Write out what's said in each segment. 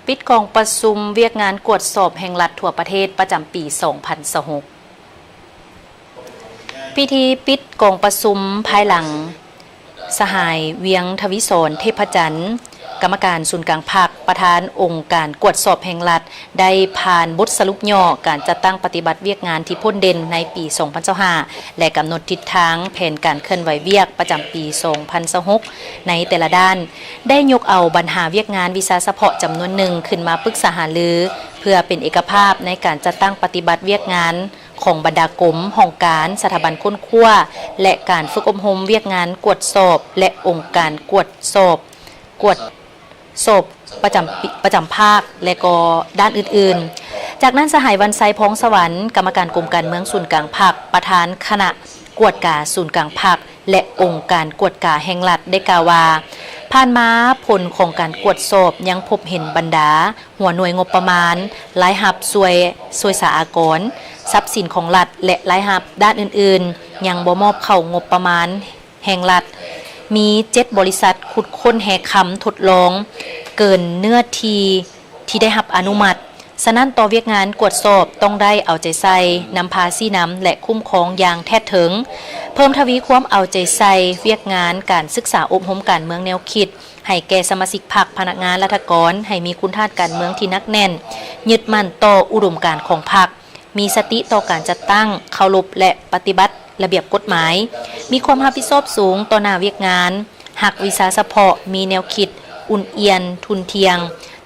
ປິດກອງປະຊຸມວຽກງານກວດສອບແຫ່ງລັດທົ່ວປະເທດປະຈຳປີສອງພັນຊາວຫົກ. ພິທີປິດກອງປະຊຸມພາຍຫຼັງ ສະຫາຍ ວຽງທະວີສອນ ເທບພະຈັນ ກຳມະການສູນກາງພັກ ປະທານອົງການກວດສອບແຫ່ງລັດ ໄດ້ຜ່ານບົດສະຫຼຸບຫຍໍ້ການຈັດຕັ້ງປະຕິບັດວຽກງານທີ່ພົ້ນເດັ່ນໃນປີສອງພັນຊາວຫ້າ ແລະ ກຳນົດທິດທາງແຜນການເຄື່ອນໄຫວວຽກປະຈຳປີສອງພັນຊາວຫົກ ໃນແຕ່ລະດ້ານ, ໄດ້ຍົກເອົາບັນຫາວຽກງານວິຊາສະເພາະຈຳນວນໜຶ່ງຂຶ້ນມາປຶກສາຫາລື ເພື່ອເປັນເອກະພາບໃນການຈັດຕັ້ງປະຕິບັດວຽກງານ ຂອງບັນດາກົມ, ຫ້ອງການ, ສະຖາບັນຄົ້ນຄວ້າ ແລະ ການຝຶກອົບຮົມວຽກງານກວດສອບ ແລະ ອົງການກວດສອບ, ກວດສອບປະຈຳປີ, ປະຈຳພາກ ແລະ ກໍດ້ານອື່ນໆ. ຈາກນັ້ນ, ສະຫາຍ ວັນໄຊ ພອງສະຫວັນ ກຳມະການກົມການເມືອງສູນກາງພັກ, ປະທານຄະນະກວດກາສູນກາງພັກ ແລະ ອົງການກວດກາແຫ່ງລັດ ໄດ້ກ່າວວ່າ, ຜ່ານມາຜົນຂອງການກວດສອບຍັງພົບເຫັນບັນດາ ຫົວໜ່ວຍງົບປະມານ, ລາຍຮັບສ່ວຍ, ສ່ວຍສາອາກອນ, ຊັບສິນຂອງລັດ ແລະ ລາຍຮັບດ້ານອື່ນໆ ຍັງບໍ່ມອບເຂົ້າງົບປະມານແຫ່ງລັດ. ມີເຈັດບໍລິສັດຂຸດຄົ້ນແຮ່ຄຳທົດລອງເກີນເນື້ອທີ່ທີ່ໄດ້ຮັບອະນຸມັດ. ສະນັ້ນ, ຕໍ່ວຽກງານກວດສອບຕ້ອງໄດ້ເອົາໃຈໃສ່, ນຳພາຊີ້ນຳ ແລະ ຄຸ້ມຄອງຢ່າງແທດເຖິງ. ເພີ່ມທະວີຄວາມເອົາໃຈໃສ່ວຽກງານການສຶກສາອົບຮົມການເມືອງແນວຄິດ ໃຫ້ແກ່ສະມາຊິກພັກ, ພະນັກງານລັດຖະກອນ ໃຫ້ມີຄຸນທາດການເມືອງທີ່ໜັກແໜ້ນ, ຍຶດໝັ້ນຕໍ່ອຸດົມການຂອງພັກ, ມີສະຕິຕໍ່ການຈັດຕັ້ງ, ເຄົາລົບ ແລະ ປະຕິບັດລະບຽບກົດໝາຍ, ມີຄວາມຮັບຜິດຊອບສູງຕໍ່ໜ້າວຽກງານ, ຮັກວິຊາສະເພາະ, ມີແນວຄິດອຸ່ນອຽນ, ທຸ່ນທ່ຽງ,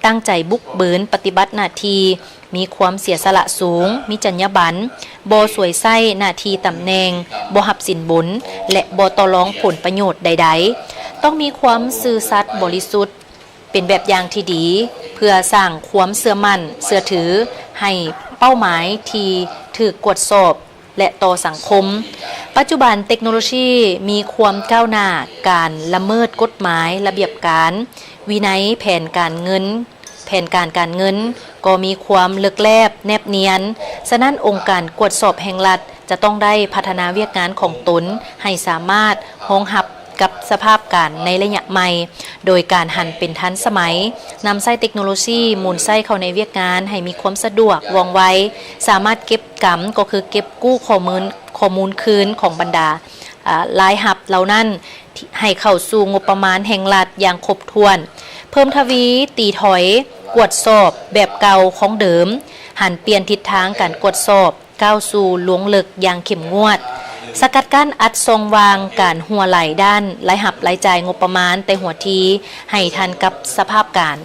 ຕັ້ງໃຈບຸກບືນປະຕິບັດໜ້າທີ່, ມີຄວາມເສຍສະຫຼະສູງ, ມີຈັນຍາບັນ, ບໍ່ສວຍໃຊ້ໜ້າທີ່ຕຳແໜ່ງ, ບໍ່ຮັບສິນບົນ ແລະ ບໍ່ຕໍ່ລອງຜົນປະໂຫຍດໃດໆ. ຕ້ອງມີຄວາມຊື່ສັດບໍລິສຸດ ເປັນແບບຢ່າງທີ່ດີ ເພື່ອສ້າງຄວາມເຊື່ອໝັ້ນເຊື່ອຖືໃຫ້ເປົ້າໝາຍທີ່ຖືກກວດສອບ ແລະ ຕໍ່ສັງຄົມ. ປັດຈຸບັນເຕັກໂນໂລຊີມີຄວາມກ້າວໜ້າ, ການລະເມີດກົດໝາຍ, ລະບຽບການ, ວິໄນແຜນການເງິນ, ແຜນການການເງິນກໍມີຄວາມເລິກແລບແນບນຽນ. ສະນັ້ນ, ອົງການກວດສອບແຫ່ງລັດຈະຕ້ອງໄດ້ພັດທະນາວຽກງານຂອງຕົນໃຫ້ສາມາດຮອງຮັບກັບສະພາບການໃນໄລຍະໃໝ່, ໂດຍການຫັນເປັນທັນສະໄໝ, ນຳໃຊ້ເຕັກໂນໂລຊີມູນໃຊ້ເຂົ້າໃນວຽກງານໃຫ້ມີຄວາມສະດວກ, ວ່ອງໄວ, ສາມາດເກັບກຳ, ກໍຄືເກັບກູ້ຂໍ້ມູນ, ຂໍ້ມູນຄືນຂອງບັນດາ, ອາ, ລາຍຮັບເຫຼົ່ານັ້ນ ໃຫ້ເຂົ້າສູ່ງົບປະມານແຫ່ງລັດຢ່າງຄົບຖ້ວນ, ເພີ່ມທະວີຕີຖອຍກວດສອບແບບເກົ່າຂອງເດີມ, ຫັນປ່ຽນທິດທາງການກວດສອບ ກ້າວສູ່ລວງເລິກຢ່າງເຂັ້ມງວດ, ສະກັດກັ້ນອັດຊ່ອງວ່າງການຮົ່ວໄຫຼດ້ານລາຍຮັບລາຍຈ່າຍງົບປະມານແຕ່ຫົວທີໃຫ້ທັນກັບສະພາບການ.